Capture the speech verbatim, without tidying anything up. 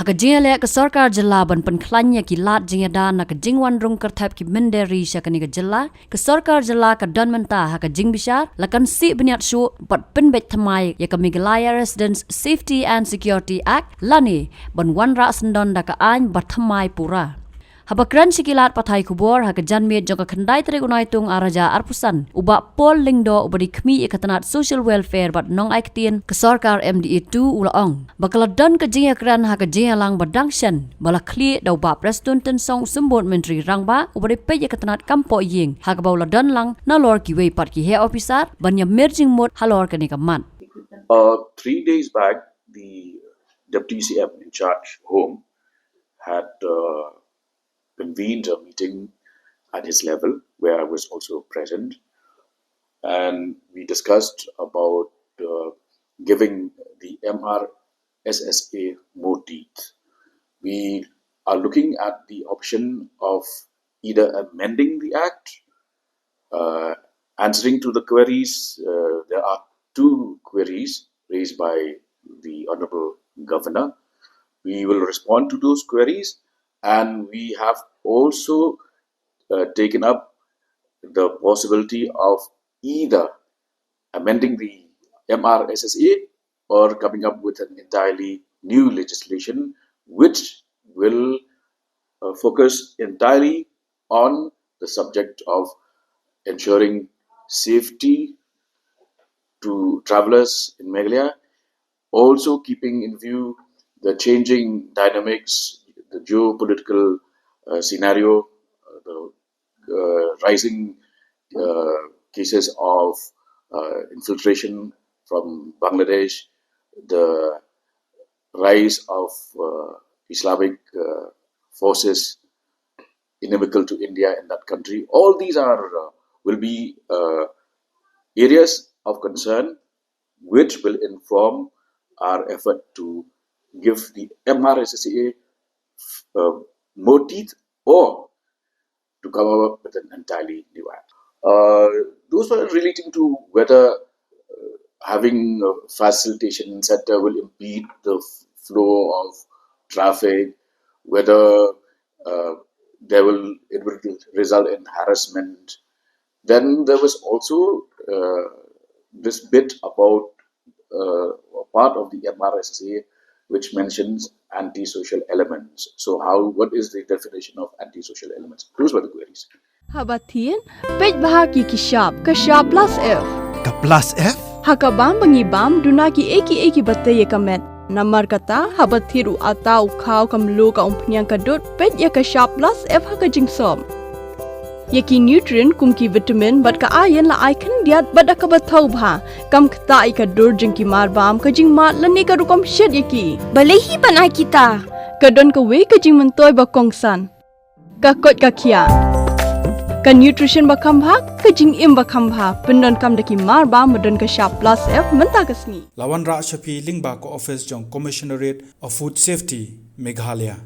Ka jingïaleh ka sorkar jylla ban pynkhlaiñ ïa ki lad jingïada na ka jingwan rung kyrthep ki mynder ri sha kane ka jylla, ka sorkar jylla ka don mynta ha ka jingbishar la kan sih bniat shuh bad pynbeit thymmai ïa ka Meghalaya Residents Safety and Security Act lane ban wanrah syndon da ka aiñ ba thymmai pura. Haba kren sha ki lad pathai khubor ha ka janmiet jong ka khyndai tarik u Naitung ar hajar arphew san, u Bah Paul Lyngdoh uba dei khmih ïa ka tnat Social Welfare bad Nongai Ktien ka sorkar M D A two u la ong ba ka la don ka jingïakren ha ka jingïalang ba dang shen ba la khlieh da u Bah Prestone Tynsong u Symbud Myntri Rangbah uba dei peit ïa ka tnat kam pohïing ha kaba u la don lang nalor kiwei pat ki heh ophisar ban ïamir jingmut halor kane ka mat. Uh, three days back, the deputy C M in charge, Home, had uh, convened a meeting at his level where I was also present, and we discussed about uh, giving the M R S S A more teeth. We are looking at the option of either amending the act, uh, answering to the queries. Uh, there are two queries raised by the Honorable Governor. We will respond to those queries, and we have also uh, taken up the possibility of either amending the M R S S A or coming up with an entirely new legislation which will uh, focus entirely on the subject of ensuring safety to travelers in Meghalaya, also keeping in view the changing dynamics, the geopolitical uh, scenario, uh, the uh, rising uh, cases of uh, infiltration from Bangladesh, the rise of uh, Islamic uh, forces inimical to India in that country. All these are uh, will be uh, areas of concern which will inform our effort to give the M R S S A uh, more teeth or to come up with an entirely new act. Uh, those were relating to whether uh, having a facilitation center will impede the f- flow of traffic, whether uh, there will it will result in harassment. Then there was also uh, this bit about uh, a part of the M R S S A which mentions antisocial elements. So, how what is the definition of antisocial elements? Those were the queries. Haba thied, peit bha ki ki shap, ka shap plus F. Ka plus F? Ha ka bam ba ngi bam, duna ki ei ki ei ki ba tei ïa ka met. Namar kata, haba thied u ata u khaw ka mluh ka umphniang ka dud, peit ïa ka shap plus F ha ka jingsop. Ïa ki nutrient kum ki vitamin bad ka iron la ai khyndiat bad da kaba thaw bha. Kam ktah ïa ka dur jong ki mar bam, ka jingmad lane ka rukom shet ïa ki. Balei hi ban ai kita? Ka don kawei ka jingmyntoi ba kongsan. Ka koit ka khiah. Ka nutrition ba kham bha, ka jingim ba kham bha. Pyndonkam da ki mar bam ba don ka shap plus F mynta ka sngi. La wanrah sha phi lyngba ka office jong Commissionerate of Food Safety, Meghalaya.